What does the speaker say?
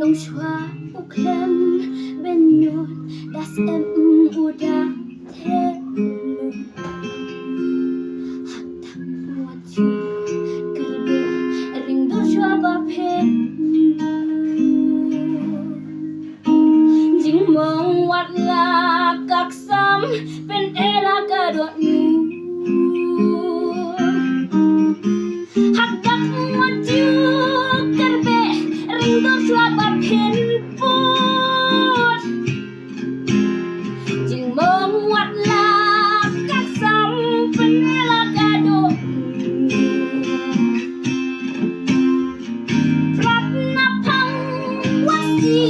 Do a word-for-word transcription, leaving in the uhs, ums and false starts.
Long shuwa u khlem ben nud, da shem u da the nud. Hak tak wat ju kyrbe, ring dur shuwa ba phin. Jingmong wat la ka ksam, pyneh la ka dohnud. Hak dak wat ju kyrbe, ring dur shuwa ba phin bud. Jingmong wat la ka ksam, pyneh la ka dohnud. Prap na phang wat si